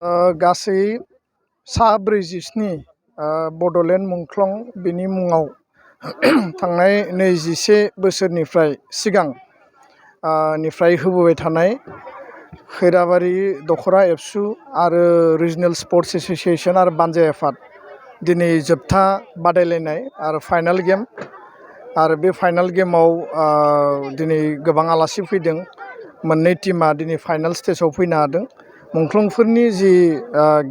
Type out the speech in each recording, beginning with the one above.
गासै सा 47 बड'लेण्ड मुंख्लं बिनि मुङाव थांनाय 21 बोसोरनिफ्राय सिगां निफ्राय होबोबाय थानाय खैराबारि दखरा एबसु आरो रिजनेल स्पर्ट्स एसोसिएशन आरो बानजाय आफाद दिनै जोबथा बादायलायनाय आरो फाइनाल गेम आरो बे फाइनाल गेमाव दिनै गोबां आलासि फैदों। मोननै टीमा दिनै फाइनाल स्टेजाव फैनो हादों। मुंख्लंफोरनि जि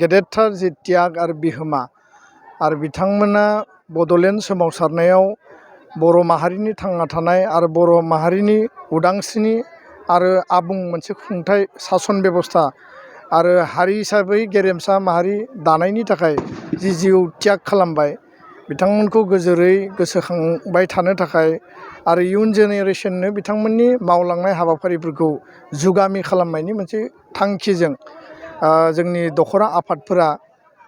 गेदेरथार जि त्याग आरो बिहोमा आरो बिथांमोना बड'लेण्ड सोमावसारनायाव बर' माहारिनि थांना थानाय आरो बर' माहारिनि उदांस्रिनि आरो आबुं मोनसे खुंथाय सासन बेबस्था आरो हारि हिसाबै गेरेमसा माहारि दानायनि थाखाय जि जिउ त्याग खालामबाय बिथांमोनखौ गोजोरै गोसोखांबाय थानो थाखाय आरो इयुन जेनेरेशननो बिथांमोननि मावलांनाय हाबाफारिफोरखौ जुगामि खालामनायनि मोनसे थांखिजों जोंनि दखरा आफादफोरा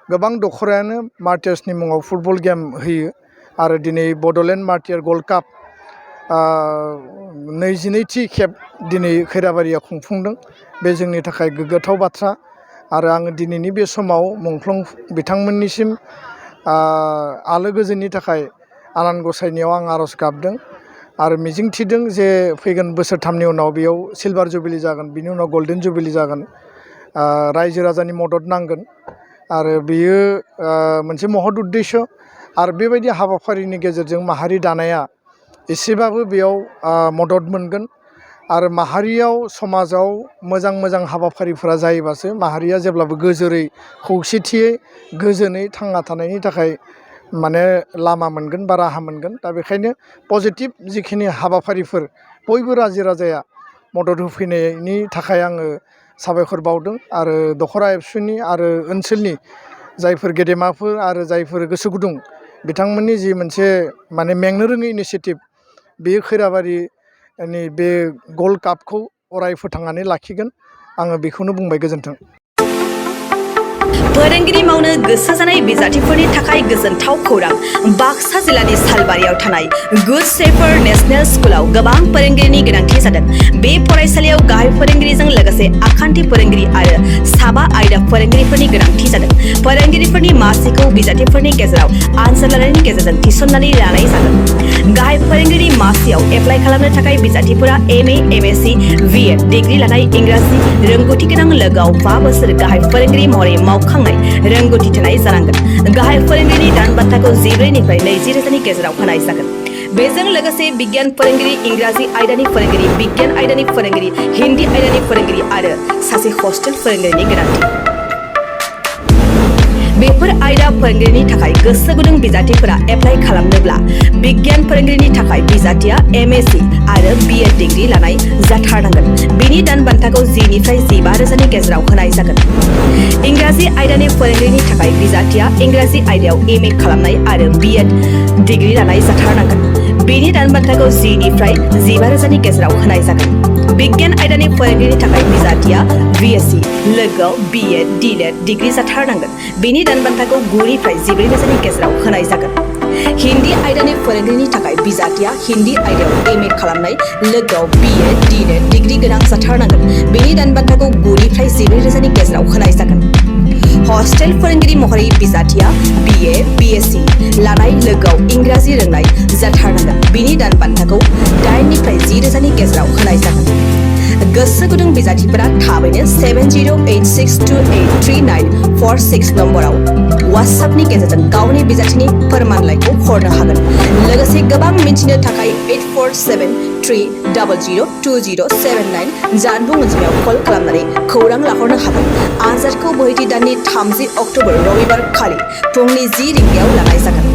गोबां दखरायानो मार्टियार्सनि मुङाव फुटबल गेम होयो आरो दिनै बड'लेण्ड मार्टियार गल्ड काप 22थि खेब दिनै खैराबारिया खुंफुंदों। बे जोंनि थाखाय गोग्गाथाव बाथ्रा आरो आङो दिनैनि बे समाव मुंख्लं बिथांमोननिसिम आलो गोजोननि थाखाय आनान गसाइनियाव आं आर'ज गाबदों आरो मिजिंथिदों जे फैगोन बोसोरथामनि उनाव बेयाव सिलभार जुबिलि जागोन, बिनि उनाव गल्डेन जुबिलि जागोन। रायजो राजानि मदद नांगोन आरो बेयो मोनसे महद उद्देश्य आरो बेबायदि हाबाफारिनि गेजेरजों माहारि दानाया एसेबाबो बेयाव मदद मोनगोन आरो माहारियाव समाजाव मोजां हाबाफारिफोरा जायोबासो माहारिया जेब्लाबो गोजोरै खौसेथियै गोजोनै थांना थानायनि थाखाय माने लामा मोनगोन बा राहा मोनगोन। दा बेखायनो पजिटिभ जिखिनि हाबाफारिफोर बयबो रायजो राजाया मदद होफैनायनि थाखाय आङो साबायखर बावदों आरो दखरा एबसुनि आरो ओनसोलनि जायफोर गेदेमाफोर आरो जायफोर गोसो गुदुं बिथांमोननि जि मोनसे माने मेंनो रोङै इनिसियेटिभ बेयो खैराबारिनि बे गल्ड कापखौ अराय फोथांनानै लाखिगोन। आङो बेखौनो बुंबाय, गोजोन्थों। फोरोंगिरि मावनो गोसो जानाय बिजाथिफोरनि थाखाय गोजोनथाव खौरां। बाक्सा जिल्लानि सालबारियाव थानाय गुड शेफार्ड नेशनेल स्कुलाव गोबां फोरोंगिरिनि गोनांथि जादों। बे फरायसालियाव गाहाय फोरोंगिरिजों लोगोसे आखान्थि फोरोंगिरि आरो साबा आयदा फोरोंगिरिफोरनि गोनांथि जादों। फोरोंगिरिफोरनि मासिखौ बिजाथिफोरनि गेजेराव आनजाद लानायनि गेजेरजों थिसननानै लानाय जागोन। गाहाय फोरोंगिरि मासियाव एप्लाइ खालामनो थाखाय बिजाथिफोरा MA, MSc, BEd डिग्री लानाय इंराजि रोंगौथि गोनां लोगोआव 5 बोसोर गाहाय फोरोंगिरि महरै मावखांनाय रोंगौथि थानाय जानांगोन। गाहाय फोरोंगिरिनि दान बान्थाखौ 14 निफ्राय 20 रोजानि गेजेराव होनाय जागोन। बेजों लोगोसे बिगियान फोरोंगिरि, इंराजि आयदानि फोरोंगिरि, बिगियान आयदानि फोरोंगिरि, हिन्दी आयदानि फोरोंगिरि आरो सासे हस्टेल फोरोंगिरिनि गोनांथि। बेफोर आयदा फोरोंगिरिनि थाखाय गोसो गुदुं बिजाथिफोरा एप्लाइ खालामनोब्ला बिगियान फोरोंगिरिनि थाखाय बिजाथिया MSc आरो BEd डिग्री लानाय जाथारनांगोन। बिनि दान बान्थाखौ 10 निफ्राय 15 रोजानि गेजेराव होनाय जागोन। इंराजि आयदानि फोरोंगिरिनि थाखाय बिजाथिया इंराजि आयदायाव MA खालामनाय आरो BEd डिग्री लानाय जाथारनांगोन। बिनि दान बान्थाखौ 10 निफ्राय 15 रोजानि गेजेराव होनाय जागोन। बिगियान आयदानि फोरोंगिरिनि थाखाय बिजाथिया BSc लोगोआव BEd DLED डिग्री जाथारनांगोन। बिनि दान बान्थाखौ 9 निफ्राय 14 रोजानि गेजेराव होनाय जागोन। हिन्दी आयदानि फोरोंगिरिनि थाखाय बिजाथिया हिन्दी आयदायाव MA खालामनाय लोगोआव BEd DLED डिग्री गोनां जाथारनांगोन। बिनि दान बान्थाखौ 9 निफ्राय 14 रोजानि गेजेराव होनाय जागोन। हस्टेल फोरोंगिरि महरै बिजाथिया BA, BSc लानाय लोगोआव इंराजि रोंनाय जाथारनांगोन। बिनि दान बान्थाखौ 8 निफ्राय 10 रोजानि गेजेराव होनाय जागोन। गोसो गुदुं बिजाथिफोरा थाबैनो 7086283946 नम्बराव वाट्सएपनि गेजेरजों गावनि बिजाथिनि फोरमानलाइखौ हरनो हागोन। लोगोसे गोबां मिन्थिनो थाखाय 8473002079 जानबुं अनजिमायाव कल खालामनानै खौरां लाहरनो हागोन। आनजादखौ बोहैथि दाननि 30 अक्ट'बर रबिबार खालि फुंनि 10 रिंगायाव लानाय जागोन।